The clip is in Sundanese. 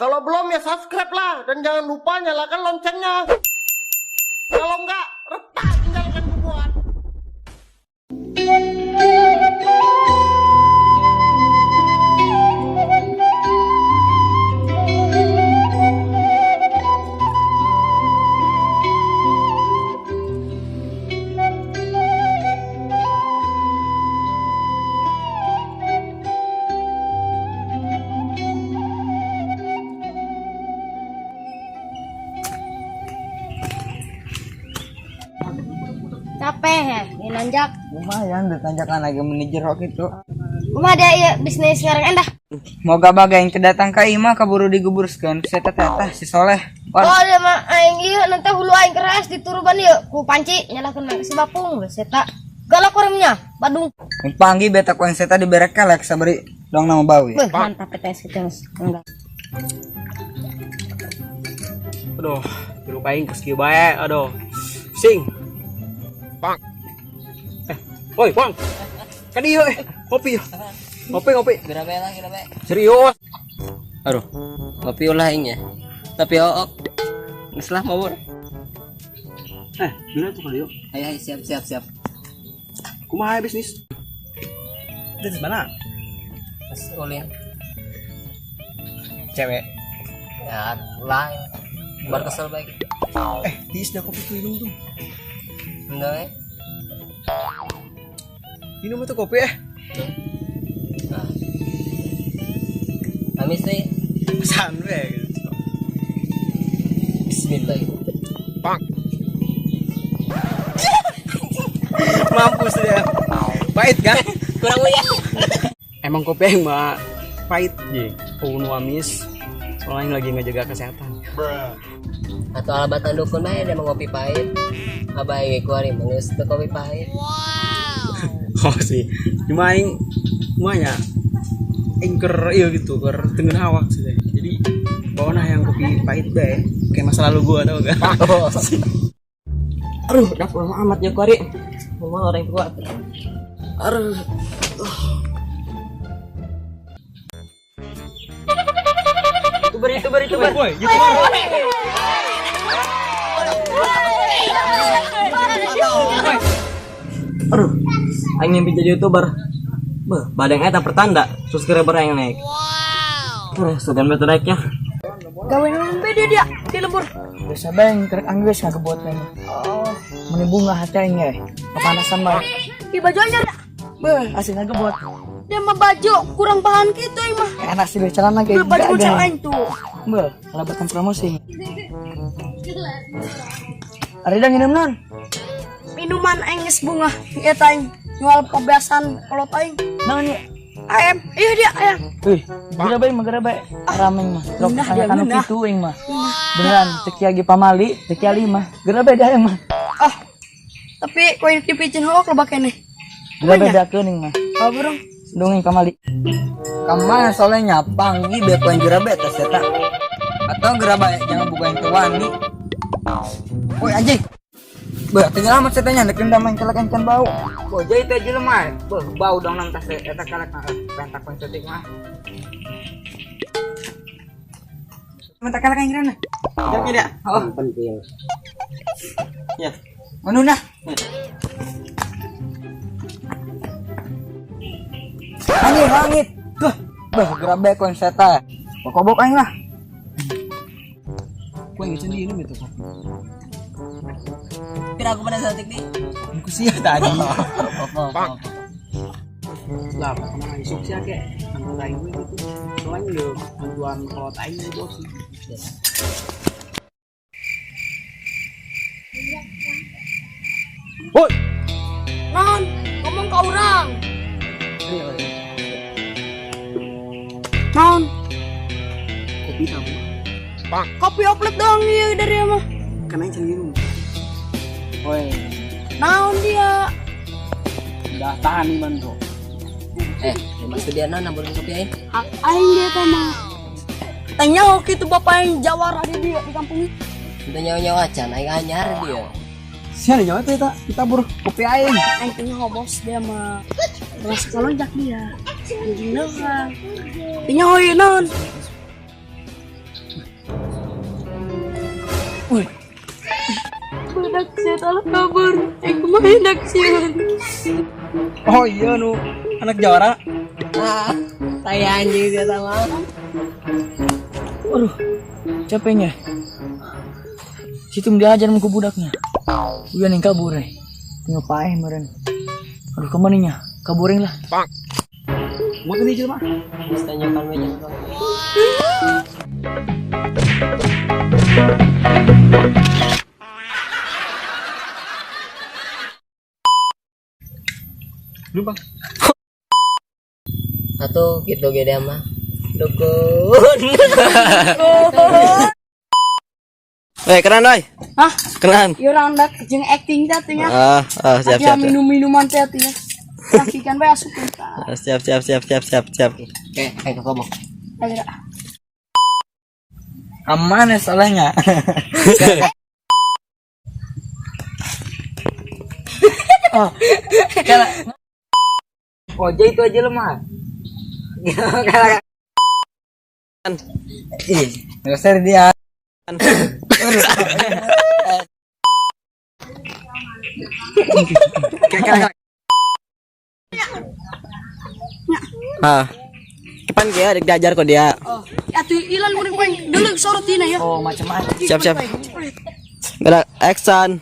Kalau belum ya subscribe lah dan jangan lupa nyalakan loncengnya. Kalau enggak, retak tinggalkan bubuan. Capek ya, ini nanjak. Lumayan, ditanjakan lagi meni jerok itu. Rumah ada ya bisnis sekarang endah. Moga baga yang kedatang ka imah kaburu diguburskeun. Saya teteh si Soleh. Oh, ada mah aing ieu nanti hulu aing keras dituruban ieu ku panci nyalahkeun mah si bapung we seta. Galak orangnya, Badung. Panggi beta ku yang seta dibere kelek sabari dong nama bau ya. Wih, mantap PTS kita enggak. Aduh, hirup aing geus kieu bae, aduh. Sing. Pang. Woi, Pang. Ka dieu kopi. Ngopi, ngopi. Gerabe lah, gerabe. Serius. Aduh, ngopi ulah aing ya. Tapi ook. Geus lah mabur. Bila tuh kali yuk. Ayo, ayo, siap, siap, siap. Kumaha bisnis? Bisnis mana? Terus ulin. Cewek. Ya, lah. Bar kesel baik. Tiis dah kopi tuh minum tuh. Enggak, eh. Minum tuh kopi Nah. Amis nih. Pesan we. Bismillahirrahmanirrahim. Pang. Mampus dia. Pahit kan? Kurang ya. Emang kopi yang mah pahit je. Nu amis. Soalnya lagi ngejaga kesehatan. Atau alabatan dukun mah dia ngopi pahit. Abah aing kuari mengeus teu kopi pahit. Wow. Oh sih. Cuma aing kumanya aing keur ieu gitu, keur tengen awak sih. Jadi bawa nah yang kopi pahit bae, kayak masa lalu gua tau gak? Oh. Aduh, dapur amat ya kuari. Ngomong orang tua. Aduh. Tuber, tuber. Woi, YouTuber. Aduh, aing mimpi jadi YouTuber. Beuh, badeng eta pertanda subscriber aing naik. Wow. Aduh, sudah meter naiknya. Gawe nembe dia di lembur. Biasa bae kerek anggeus ngagebot mah. Oh, meni bunga hati aing ye. Kepanasan mah. Di baju anyar. Beuh, asli ngagebot. Dia mah baju kurang bahan gitu aing mah. Enak sih celana kayak Baju bocah aing tuh. Beuh, kalabatan promosi. Ari dah nginum non. Minuman aing geus bunga eta aing nyual kebiasaan kolot aing. Naon ieu? Ayam, iya dia ayam. Wih, gerabai mah gerabai. Rameng mah. Lok kanu kitu aing mah. Beneran teu kia ge pamali, teu kia lima. Gerabai da aing mah. Ah. Tapi koin dipicin hook loba keneh. Gerabai dakeun aing mah. Oh, burung. Dongeng pamali. Kamana soalnya nyapang ieu be poin gerabai tas eta. Atau gerabai jangan buka yang tuan nih. Woi anjing. Beuh, tinggal amat setanya nek dendam main kelek encan bau. Beuh, jadi teh jelema. Beuh, bau dong nang tas eta kelek pentak poin cetik mah. Minta kelek yang kira. Jam tidak? Oh, penting. Ya. Manu nah. Anjing langit. Beuh, beuh grabe kon seta. Kokobok aing lah. Kue yang sendiri minum itu kopi. Kira aku pada saat ini. Aku sih tadi. Apa? Lah, pernah isuk sih kek. Nang aing gue gitu. Soalnya udah bantuan kolot aing gitu sih. Woi, Non, ngomong ke orang. Non, kopi tabu. Kopi oplet dong iya dari mah. Kan aing minum. Woi, Naon dia? Udah tahan nih man bro. Maksud dia naon nabur kopi aing? Aing dia teh mah. Tanya oke itu bapak yang jawara di dia di kampung itu. Udah nyawa-nyawa acan aing anyar dia. Sia nyawa teh eta ditabur kopi aing. Aing teh nyaho bos dia mah. Terus lonjak dia. Anjing doang. Teh nyaho ieu naon? Wih, Budak sia lah kabur. Eh kumaha dak sieun. Oh iya nu anak jawara. Ah, saya anjing dia sama. Aduh, capeknya. Situ diajar muka budaknya. Udah nih kabur eh. Tinggal paeh meren. Aduh, kemana nya? Kaburin lah. Mau ke sini mah. Tanyakan banyak bang. Lupa. Atau gitu gede mah. Dukun. Woi, keren, woi. Hah? Keren. Ya orang dak jeung acting teh atuh nya. Ah, ah, siap, Aya siap, siap. minum-minuman teh atuh nya. Saksikan bae asup tah. Ah, siap, siap, siap, siap, siap, siap. Oke, ayo ngomong. Ayo. Aman ya salahnya. Oh, kalau Ojo itu aja lemah. Ih, dasar dia. Ah. Kapan kia adik diajar kok dia. Oh, atuh ilan kuring poeng deuleu sorot dina ya. Oh, macam-macam. Siap, siap. Berak, action.